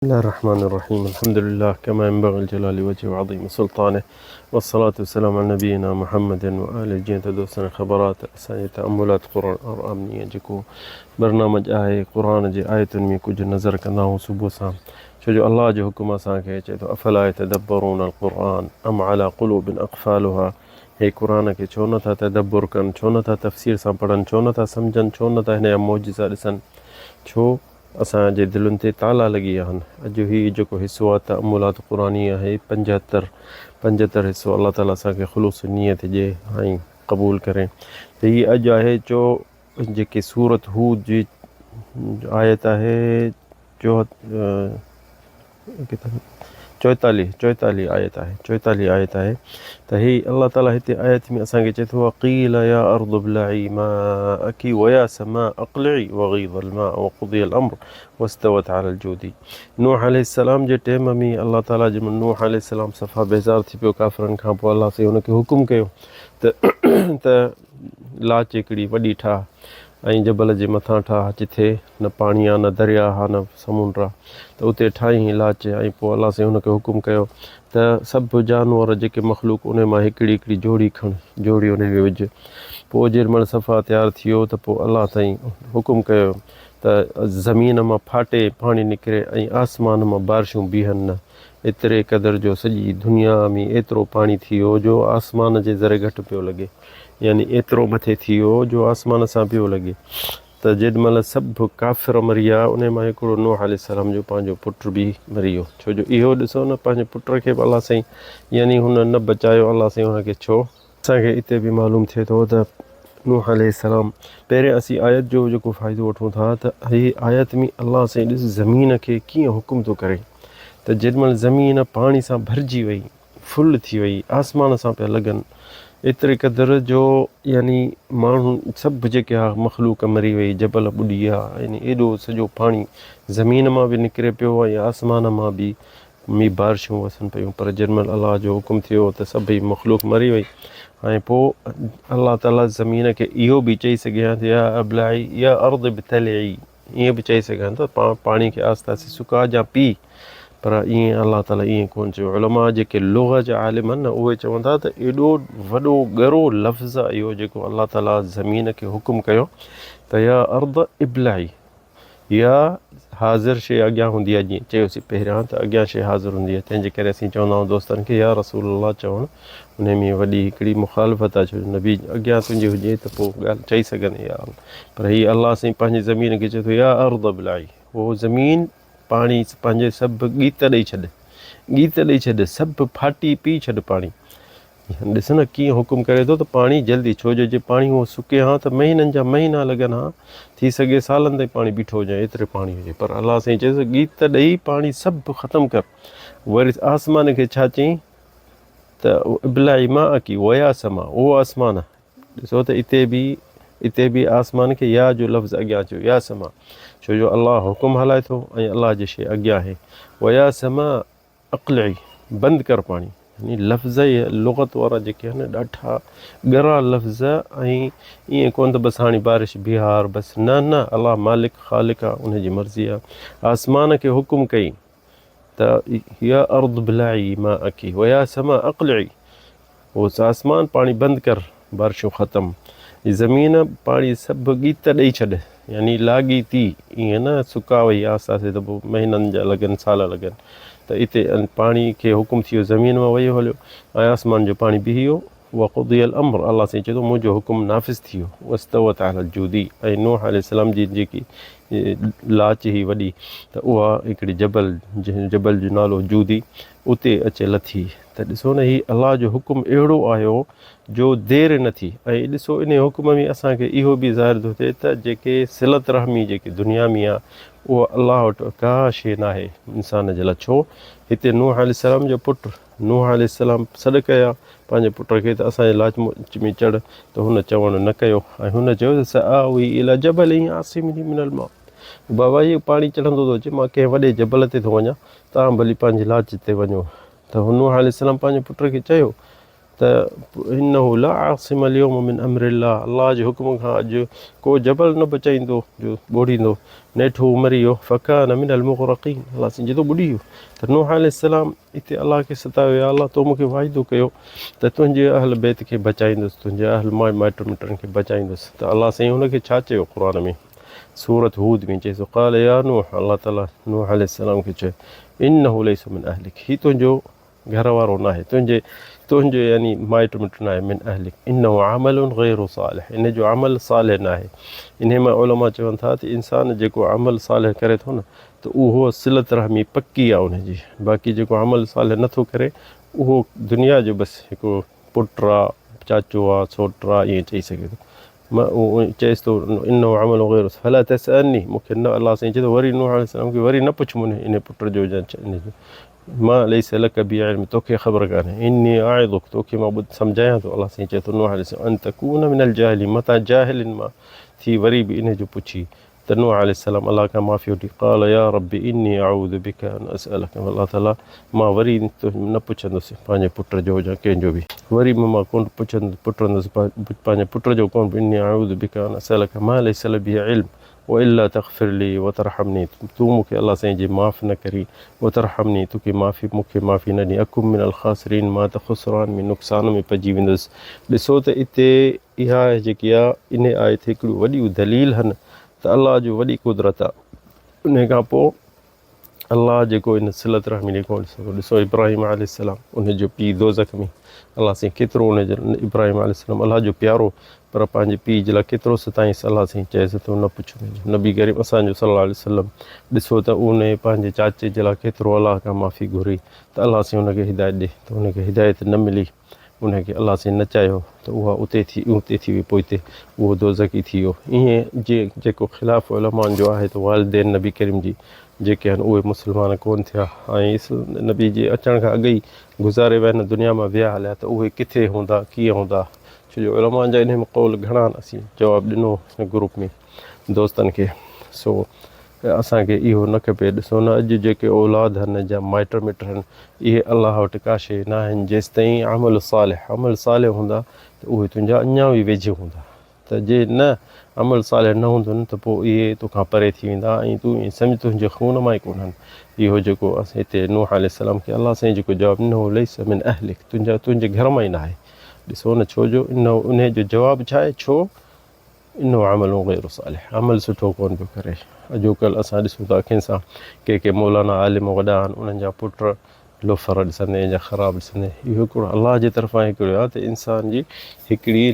بسم الله الرحمن الرحيم الحمد لله كما ينبغي لجلال وجهه وعظيم سلطانه والصلاة والسلام على نبينا محمد وآله. جيئن ته دوستن کي خبر آهي ته اسان جي تأملات قرآن آرامنيء جيڪو برنامج آهي قرآن جي آيتن ۾ ڪجهه نظر ڪندا آهيون صبح سان، ڇو جو الله جو حڪم اسان کي چئي ٿو افلا يتدبرون القرآن ام علي قلوب اقفالها، هي قرآن کي ڇو نٿا تدبر ڪن، ڇو نٿا تفسير سان پڙهن، ڇو نٿا سمجهن، ڇو نٿا هن جا معجزا ڏسن، ڇو اسان جي دلين تي تالا لڳي ويا آهن. اڄ هي جيڪو حصو آهي تأملات قرآني آهي 75 75 حصو الله تعالي اسان کي خلوص نيت ڏي ۽ قبول ڪري ته هي اڄ آهي چو جيڪي سورت هود جي آيت آهي 44 44 آيت آهي 44 آيت آهي ته هي الله تعالي هتي آيت ۾ اسان کي چئي ٿو قيل يا ارض ابلعي ماءك ويا سماء اقلعي وغيض الماء وقضي الامر واستوت على الجودي. نوح عليه السلام جي ٽيم ۾ الله تعالي جي نوح عليه السلام صفا بيزار ٿي پيو ڪافرن کان پوء الله سائين هن کي حڪم ڪيو ته ته لاچ هڪڙي وڏي ٺاهه ۽ جبل جي مٿان ٺاهه جٿي نه پاڻي آ نه درياء آ نه سمنڊ آ ته اتي ٺاهين لاچ ۽ پوء الله سائين هن کي حڪم ڪيو ته سڀ جانور جيڪي مخلوق انهي مان هڪڙي هڪڙي جوڙي کڻ جوڙي انهي ۾ وجهه پوء جيڏي مهل صفا تيار ٿي ويو ته پوء الله سائين حڪم ڪيو ته زمين مان ڦاٽي پاڻي نڪري ۽ آسمان مان بارشون بيهن نه ايتري قدر جو سڄي دنيا ۾ ايترو پاڻي ٿي ويو جو آسمان جي ذري گهٽ پيو لڳي يعني ايترو مٿي ٿي ويو جو آسمان سان پيو لڳي ته جيڏي مهل سڀ ڪافر مري ويا انهي مان هڪڙو نوح عليه السلام جو پنهنجو پٽ به مري ويو ڇو جو اهو ڏسو نه پنهنجي پٽ کي به الله سائين يعني هن نه بچايو الله سائين هن کي ڇو؟ اسان کي اتي به معلوم ٿئي ٿو ته نوح عليه السلام پهرين اسين آيت جو جيڪو فائدو وٺون ٿا ته هي آيت ۾ الله سائين ڏس زمين کي ڪيئن حڪم ٿو ڪري ته جيڏي مهل زمين پاڻي سان ڀرجي وئي ڦل ٿي وئي، آسمان سان پيا لڳن، ايتري قدر جو يعني ماڻهو سڀ جيڪي ها مخلوق مري وئي، جبل ٻڏي ويا، يعني ايڏو سڄو پاڻي زمين مان به نڪري پيو ۽ آسمان مان به مينهن بارشون وسن پيون، پر جنهن مهل الله جو حڪم ٿيو ته سڀئي مخلوق مري وئي ۽ پوء الله تعاليٰ زمين کي اهو به چئي سگهي ها ته يا ابلعي يا ارض ابتلعي. ائين به چئي سگهان ته پاڻ پاڻي کي آهستي آهستي سڪاء جا پي، پر ائين الله تعاليٰ ائين ڪونه چيو. علماء جيڪي لغة جا عالم آهن نه اهي چون ٿا ته ايڏو وڏو ڳرو لفظ آهي اهو جيڪو الله تعاليٰ زمين کي حڪم ڪيو ته يا ارض ابلعي، يا حاضر شيء اڳيان هوندي آهي جيئن چيوسين پهريان ته اڳيان شيء حاضر هوندي آهي تنهن جي ڪري اسين چوندا آهيون دوستن کي يا رسول الله چوڻ انهي ۾ وڏي هڪڙي مخالفت آهي ڇو جو نبي اڳيان تنهنجي هجي ته پوء ڳالهه چئي سگهندي يا الله پر هي الله سائين پنهنجي زمين کي چئي ٿو يا ارض ابلعي او زمين پاڻي پنهنجي سڀ ڳيت ڏئي ڇڏ ڳيت ڏئي ڇڏ سڀ ڦاٽي پي ڇڏ پاڻي ڏس نه ڪيئن حڪم ڪري ٿو ته پاڻي جلدي ڇو جو جي پاڻي هو سڪي ها ته مهينن جا مهينا لڳن ها ٿي سگهي سالن تائين پاڻي بيٺو هجي ايتري پاڻي هجي پر الله سائين چئي ٿو ڳيت ڏئي پاڻي سڀ ختم ڪر وري آسمان کي ڇا چئين ته ابلعي ماءڪي ويا سما او آسمان ڏسو ته اتي به اتي به آسمان کي يا جو لفظ اڳيان اچيو يا سما ڇو جو الله حڪم هلائي ٿو ۽ الله جي شيء اڳيان آهي ويا سما اقلعي بند ڪر پاڻي يعني لفظ لغت وارا جيڪي آهن ڏاڍا ڳرا لفظ ۽ ائين ڪون ته بس هاڻي بارش بيهار بس نه نه الله مالڪ خالق آهي ان جي مرضي آهي آسمان کي حڪم ڪئي ته يا ارض ابلعي ماءڪ ويا سماء اقلعي او آسمان پاڻي بند ڪر بارشون ختم اي زمين پاڻي سڀ ڳيت ڏئي ڇڏ يعني لاڳيتي ائين نه سڪا وئي آهستي آهستي ته پوء مهينن جا لڳن سال لڳن ته اتي پاڻي کي حڪم ٿي ويو زمين مان ويو هليو ۽ آسمان جو پاڻي بيهي ويو وقضي الامر الله سائين چئي ٿو منهنجو حڪم نافذ ٿي ويو واستوت علي الجودي ۽ نوح عليه السلام جي جيڪي لاچ هئي وڏي ته اها هڪڙي جبل جنهن جبل جو نالو جودي اتي اچي لٿي ته ڏسو نه هي الله جو حڪم اهڙو آيو جو دير نه ٿي ۽ ڏسو انهي حڪم ۾ اسان کي اهو به ظاهر ٿو ٿئي ته جيڪي صلت رحمي جيڪي دنيا ۾ آهي اها الله وٽ ڪا شيء ناهي انسان جي لاء ڇو هتي نوح عليه السلام جو پٽ نوح عليه السلام سڏ ڪيا پنهنجي پٽ کي ته اسان جي لاچ ۾ چڙهه ته هن چوڻ نه ڪيو ۽ هن چيو ته سآوي الي جبل يعصمني من الماء بابا هي پاڻي چڙهندو ٿو اچي مان ڪنهن وڏي جبل تي ٿو وڃان توهان ڀلي پنهنجي لاچ تي وڃو ته نوح عليه السلام پنهنجي پٽ کي چيو. ته انه لا عاصم اليوم من امر الله الله جي حڪم کان اڄ ڪو جبل نه بچائيندو جو ٻوڙيندو. نيٺ هو مري ويو. فڪان من المغرقين الله سائين چئي ٿو ٻڏي ويو. ته نوح عليه السلام اتي الله کي ستايو يا الله تو مون کي واعدو ڪيو ته تنهنجي اهل بيت کي بچائيندس تنهنجي اهل مائٽ مٽن کي بچائيندس ته الله سائين هن کي ڇا چيو قرآن ۾ سورة هود ۾ چئي ٿو قال يا نوح الله تعالي نوح عليه السلام کي چيو انه ليس من اهلك هي تنهنجو گهر وارو ناهي تنهنجي تنهنجو يعني مائٽ مٽ ناهي من اهلڪ انه عمل غير صالح ان جو عمل صالح ناهي انهي مان علماء چون ٿا ته انسان جيڪو عمل صالح ڪري ٿو نه ته اهو صلت رحمي پڪي آهي ان جي باقي جيڪو عمل صالح نٿو ڪري اهو دنيا جو بس هڪ پٽ آ چاچو آ سوٽ آ ائين چئي سگهي ٿو چيس ٿو انه عمل غير فلا تسألني مون کي نه الله سائين چئي ٿو وري نوح عليه السلام کي وري نه پڇ مون ان پٽ جو يا ان جو ما ليس لك به علم توکي خبر ڪانهي اني اعظك توکي مان ٻڌ سمجهايان ٿو الله سائين چئي ٿو نوح عليه السلام ان تڪون من الجاهلين متان جاهلن مان ٿي وري به ان جو پڇي ته نوح عليه السلام الله کان معافي وٺي قال يا رب اني اعوذ بك ان اسالك الله تعالي مان وري نه پڇندس پنهنجي پٽ جو يا ڪنهن جو به وري به مان ڪونه پڇندس پٽندس پنهنجي پٽ جو ڪونه اني اعوذ بك ان اسالك ما ليس لي به علم والا تغفر لي وترحمني تون مون کي الله سائين جي معاف نه ڪرين وترحمني توکي معافي مون کي معافي نه ڏين اڪن من الخاسرين مان ته خسران ۾ نقصان ۾ پئجي ويندس ڏسو ته اتي اها جيڪي آ انهي آيت هڪڙيون وڏيون دليل هن ته الله جو وڏي قدرت آ انهي کان پوء الله جيڪو ان صلت رحمي ڏي ڪونه ڏسندو ڏسو ابراهيم عليه السلام ان جو پيء دوزخ ۾ الله سائين ڪيترو ان جو ابراهيم عليه السلام الله جو پيارو پر پنهنجي پيء جي لاء ڪيترو ستائينس الله سائين چيس ته نه پڇ منهنجو نبي ڪريم اسان جو صلي الله عليه وسلم ڏسو ته ان پنهنجي چاچي جي لاء ڪيترو الله کان معافي گهري ته الله سائين ان کي هدايت ڏي ته ان کي هدايت نه ملي ان کي الله سائين نه چاهيو ته اها اتي ٿي اتي ٿي وئي پوئتي اهو دوزخي ٿي ويو ائين جي جيڪو خلاف علمائن جو آهي ته والدين نبي ڪريم جي جيڪي آهن اهي مسلمان ڪون ٿيا ۽ نبي جي اچڻ کان اڳ ئي گذاري ويا هن دنيا مان ويا هليا ته اهي ڪٿي هوندا ڪيئن هوندا ڇو جو علمائن جا انهي ۾ قول گهڻا آهن اسين جواب ڏنو هن گروپ ۾ دوستن کي سو اسان کي اهو نه کپي. ڏسو نه اڄ جيڪي اولاد هن جا مائٽ مٽ هن اهي الله وٽ ڪا شيء ناهن جيستائين عمل صالح عمل صالح هوندا ته اهي تنهنجا اڃا به ويجهي هوندا ته جي نه عمل صالح نه هوندن ته پوء اهي توکان پري ٿي ويندا ۽ تون ائين سمجهه تنهنجي خون مان ئي ڪونهن اهو جيڪو هتي نوح عليه السلام کي الله سائين جيڪو جواب ڏنو هو ليس من اهلڪ تنهنجا تنهنجي گهر مان ئي ناهي ڏسو نه ڇو جو انهي جو جواب ڇا آهي ڇو انه عمل غير صالح عمل سٺو ڪونه پيو ڪري. اڄوڪلهه اسان ڏسون ٿا اکين سان ڪي ڪي مولانا عالم وڏا آهن انهن جا پٽ لوفر ڏسندين يا خراب ڏسندين اهو هڪڙو الله جي طرفان هڪڙو آهي ته انسان جي هڪڙي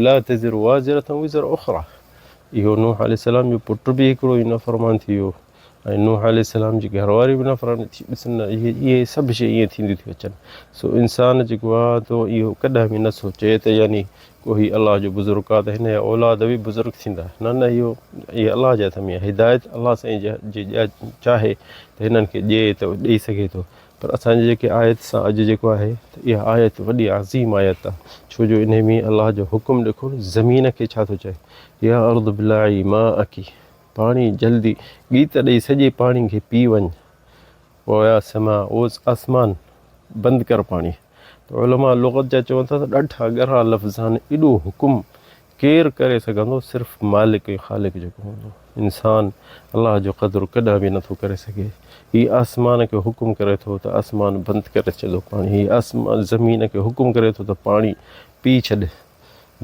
لا تزر وازرة وزر اخرى اهو نوح عليه السلام جو پٽ به هڪڙو ئي نافرمان ٿي ويو ۽ نوح عليه السلام جي گهر واري به نافرماني ٿي ڏسن نه اهي اهي سڀ شيء ائين ٿينديون ٿيون اچن سو انسان جيڪو آهي تو اهو ڪڏهن به نه سوچي ته يعني ڪو هي الله جو بزرگ آهي ته هن جا اولاد به بزرگ ٿيندا نه نه اهو اهي الله جي هٿ ۾ آهي هدايت الله سائين جي چاهي ته هنن کي ڏئي ته ڏئي سگهي ٿو پر اسان جي جيڪي آيت سان اڄ جيڪو آهي ته اها آيت وڏي عظيم آيت آهي ڇو جو انهي ۾ الله جو حڪم ڏکو زمين کي ڇا ٿو چئي يا ارض بلعي ماءڪي پاڻي جلدي ڳيت ڏئي سڄي پاڻي کي پي وڃ. ويا سما او آسمان بند ڪر پاڻي. ته علماء لغت جا چون ٿا ته ڏاڍا ڳرا لفظ آهن ايڏو حڪم ڪير ڪري سگهندو صرف مالڪ ۽ خالق جيڪو هوندو. انسان الله جو قدر ڪڏهن به نٿو ڪري سگهي. هي آسمان کي حڪم ڪري ٿو ته آسمان بند ڪري ڇڏو پاڻي. هي آسمان زمين کي حڪم ڪري ٿو ته پاڻي پي ڇڏ.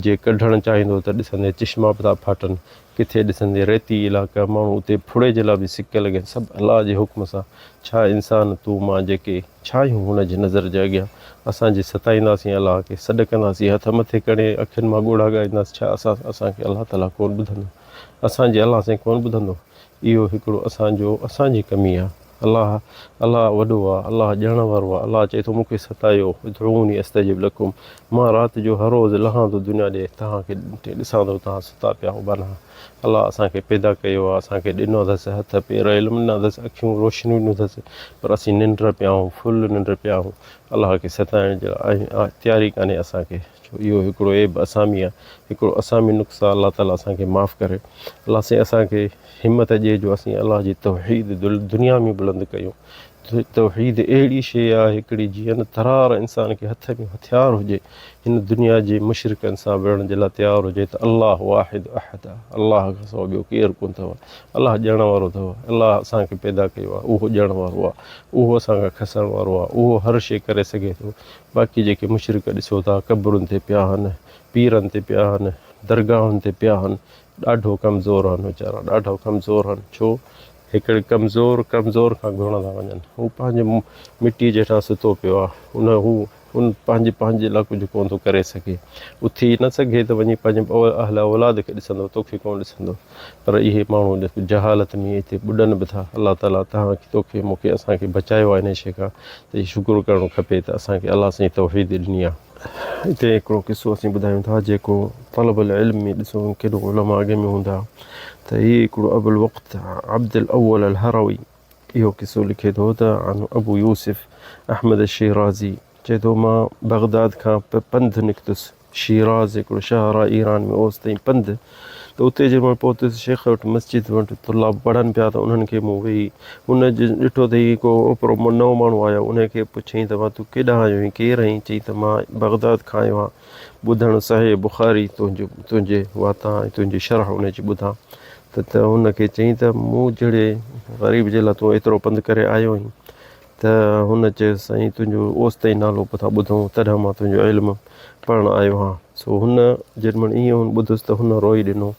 جي ڪڍڻ چاهيندو ته ڏسندي چشما به ٿا ڦاٽن، ڪٿي ڏسندي ريتي علائقا، ماڻهو اتي ڦڙي جي لاء به سڪ لڳين، سڀ الله جي حڪم سان، ڇا انسان تون مان جيڪي ڇا آهيون هن جي نظر جي اڳيان، اسان جي ستائينداسين الله کي، سڏ ڪنداسين، هٿ مٿي کڻي اکين مان ڳوڙها ڳائينداسين، ڇا اسان اسان کي الله تعاليٰ ڪونه ٻڌندو، اسان جي الله سائين ڪونه ٻڌندو، اهو هڪڙو اسان جو اسان جي ڪمي آهي. الله الله وڏو آ، الله ڄاڻڻ وارو آ، الله چئي ٿو مون کي ستايو، ادعوني استجب لڪم، مان رات جو هر روز لهان ٿو دنيا ڏي، توهان کي ڏسان ٿو توهان ستا پيا آهيو ٻانها، الله اسان کي پيدا ڪيو آ، اسان کي ڏنو اٿس هٿ پير، علم ڏنا اٿس، اکيون روشنيون ڏنيون اٿس، پر اسين ننڊ پيا آهيون، فل ننڊ پيا آهيون، الله کي ستائڻ جي لاء تياري ڪانهي اسان کي، ڇو اهو هڪڙو عيب اسان ۾ آ، هڪڙو اسان ۾ نقص آ، الله تعالي اسان کي معاف ڪري، الله سائين اسان کي. همت ڏي جو اسين الله جي توحيد دنيا ۾ بلند ڪيون. توحيد اهڙي شيء آهي هڪڙي جيئن ترار انسان کي هٿ ۾ هٿيار هجي هن دنيا جي مشرڪن سان وڙهڻ جي لاء تيار هجي ته الله واحد احد آهي الله کان سواء ٻيو ڪير ڪونه اٿو الله ڏيڻ وارو اٿو الله اسان کي پيدا ڪيو آهي اهو ڏيڻ وارو آهي اهو اسان کان کسڻ وارو آهي اهو هر شيء ڪري سگهي ٿو باقي جيڪي مشرڪ ڏسو ٿا قبرن تي پيا آهن پيرن تي پيا آهن درگاهن تي پيا آهن ڏاڍو ڪمزور آهن ويچارا ڏاڍو ڪمزور آهن ڇو هڪڙي ڪمزور ڪمزور کان گهڙندا وڃن. هو پنهنجي مٽيء جي هيٺان ستو پيو آهي. ان هو ان پنهنجي پنهنجي لاء ڪجهه ڪونه ٿو ڪري سگهي. اٿي نه سگهي ته وڃي پنهنجي اهل اولاد کي ڏسندو، توکي ڪونه ڏسندو. پر اهي ماڻهو جهالت ۾ اتي ٻڏن به ٿا. الله تعاليٰ توهان کي، توکي، مون کي، اسان کي بچايو آهي انهيء شيء کان ته هي شڪر ڪرڻ کپي ته اسان کي الله سائين توحيد ڏني آهي. هتي هڪڙو قصو اسين ٻڌايون ٿا جيڪو طلب العلم ۾ ڏسو ڪيڏو علماء اڳي ۾ هوندا ته هي هڪڙو ابو الوقت عبد الاول الهروي اهو قصو لکي ٿو ته عن ابو يوسف احمد الشيرازي چئي ٿو مان بغداد کان پنڌ نڪتس شيراز هڪڙو شهر آهي ايران ۾ اوستائين پنڌ ته اتي جنهن مهل پهتس شيخ وٽ مسجد وٽ طلاب پڙهن پيا ته انهن کي مون ويهي ان ڏٺو ته هي ڪو اوپرو نئون ماڻهو آيو ان کي پڇيائين ته تون ڪيڏانهن آيو آهين ڪير آهين چئي ته مان بغداد کان آيو آهيان ٻڌڻ صحيح بخاري تنهنجو تنهنجي واتان ۽ تنهنجي شرح ان جي ٻڌان ته ته هن کي چئين ته مون جهڙي غريب جي لاء تون ايترو پنڌ ڪري آيو آهين ته هن چيس، سائين تنهنجو اوستائين نالو به ٿا ٻڌون، تڏهن مان تنهنجو علم پڙهڻ آيو آهيان. سو هن جيڏي مهل ائين هن ٻڌس ته هن روئي ڏنو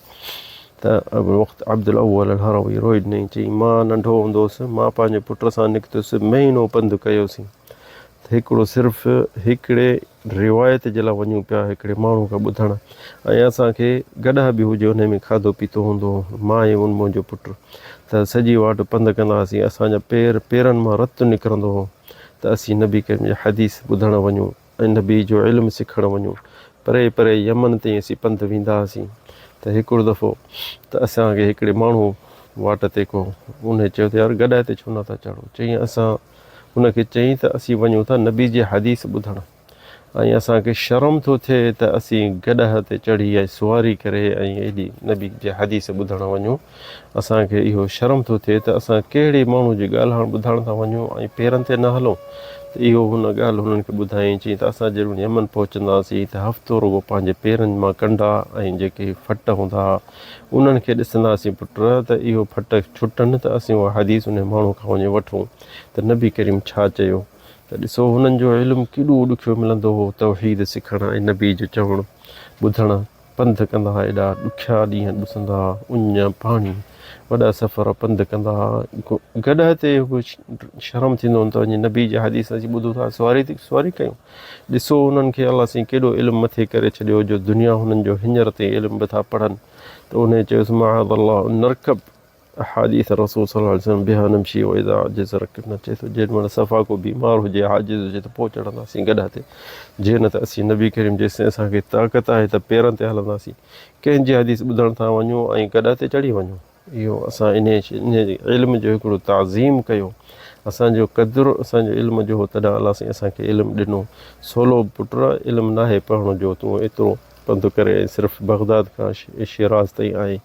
ته ابوالوقت عبدالاول الهروي روئي ڏنائين، چيائين، مان ننڍو هوندو هوس، مان پنهنجي پٽ سان نڪتس، مهينو پنڌ ڪيوسين ته هڪڙو صرف هڪڙي روايت جي لاء وڃون پيا هڪڙي ماڻهو کان ٻڌڻ ۽ اسان کي گڏهه به هجي انهي ۾ کاڌو پيتو هوندو هو مان ۽ منهنجو پٽ ته سڄي واٽ پنڌ ڪندا هئاسين اسان جا پير پيرن مان رت نڪرندو هو ته اسين نبي ڪريم جي حديث ٻڌڻ وڃون ۽ نبي جو علم سکڻ وڃون پري پري يمن تائين اسين پنڌ ويندا هئاسين ته هڪڙو دفعو ته اسان کي هڪڙي ماڻهو واٽ تي ڪو انهي چيو ته يار گڏهه تي ڇو نٿا چڙهو چيائين اسان هن کي چيائين ته اسين وڃون ٿا نبي جي حديث ٻڌڻ ۽ اسان کي شرم ٿو ٿئي ته اسين گڏهه تي چڙهي ۽ سواري ڪري ۽ ايڏي نبي جي حديث ٻڌڻ وڃون. اسان کي اهو شرم ٿو ٿئي ته اسان ڪهڙي ماڻهو جي ڳالهائڻ ٻڌڻ ٿا وڃون ۽ پيرن تي نه هلون ته اهو هن ڳالهه هنن کي ٻڌايائين چيائين ته اسان جڏهن يمن پهچنداسين ته هفتو رڳو پنهنجي پيرن مان ڪنڊا ۽ جيڪي ڦٽ هوندا ها انهن کي ڏسنداسين پٽ ته اهو ڦٽ ڇٽن ته اسين اها حديث انهي ماڻهو کان وڃي وٺون ته نبي ڪريم ڇا چيو ته ڏسو هنن جو علم ڪيڏو ڏکيو ملندو هو توحيد سکڻ ۽ نبي جو چوڻ ٻڌڻ پنڌ ڪندا ها ايڏا ڏکيا ڏينهن ڏسندا ها اڃ پاڻي وڏا سفر پنڌ ڪندا ها گڏهه تي به شرم ٿيندو هن ته وڃي نبي جي حديث اسين ٻڌون ٿا سواري تي سواري ڪيون ڏسو انهن کي الله سائين ڪيڏو علم مٿي ڪري ڇڏيو جو دنيا هنن جو هينئر تائين علم به ٿا پڙهن ته انهي چيس معاذ الله ان نرڪب احاديث الرسول صلي الله عليه وسلم بها نمشي واذا عجز رڪبنا چئي ٿو جيڏي مهل صفا ڪو بيمار هجي عاجز هجي ته پوء چڙهنداسين گڏهه تي جي نه ته اسين نبي ڪريم جيستائين اسان کي طاقت آهي ته پيرن تي هلنداسين ڪنهن جي حديث ٻڌڻ ٿا وڃون ۽ گڏهه تي چڙهي وڃون اهو اسان انهي علم جو هڪڙو تعظيم ڪيو اسان جو قدر اسان جو علم جو هو تڏهن الله سائين اسان کي علم ڏنو سولو پٽ علم ناهي پڙهڻ جو تون ايترو پنڌ ڪري ۽ صرف بغداد کان شيراز تائين آئين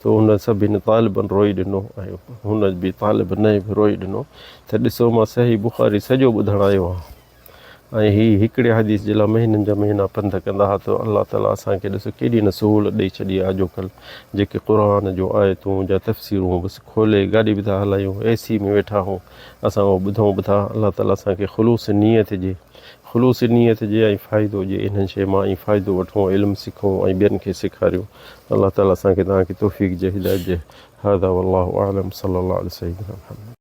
ته هن سڀني طالبن روئي ڏنو ۽ هن به طالب نئين به روئي ڏنو ته ڏسو مان صحيح بخاري سڄو ٻڌڻ آيو آهيان ۽ هي هڪڙي حديث جي لاء مهينن جا مهينا پنڌ ڪندا ها ته الله تعالي اسان کي ڏسو ڪيڏي نه سهولت ڏئي ڇڏي آهي اڄوڪلهه جيڪي قرآن جون آيتون جا تفسيرون بس کولي گاڏي به ٿا هلايون اي سي ۾ ويٺا آهيون اسان اهو ٻڌون به ٿا الله تعالي اسان کي خلوص نيت جي خلوص نيت جي ۽ فائدو ڏئي انهن شيء مان ۽ فائدو وٺون علم سکون ۽ ٻين کي سيکاريون الله تعالي اسان کي توهان کي توفيق جي هدايت جي هذا والله اعلم صلي الله علي سيدنا محمد.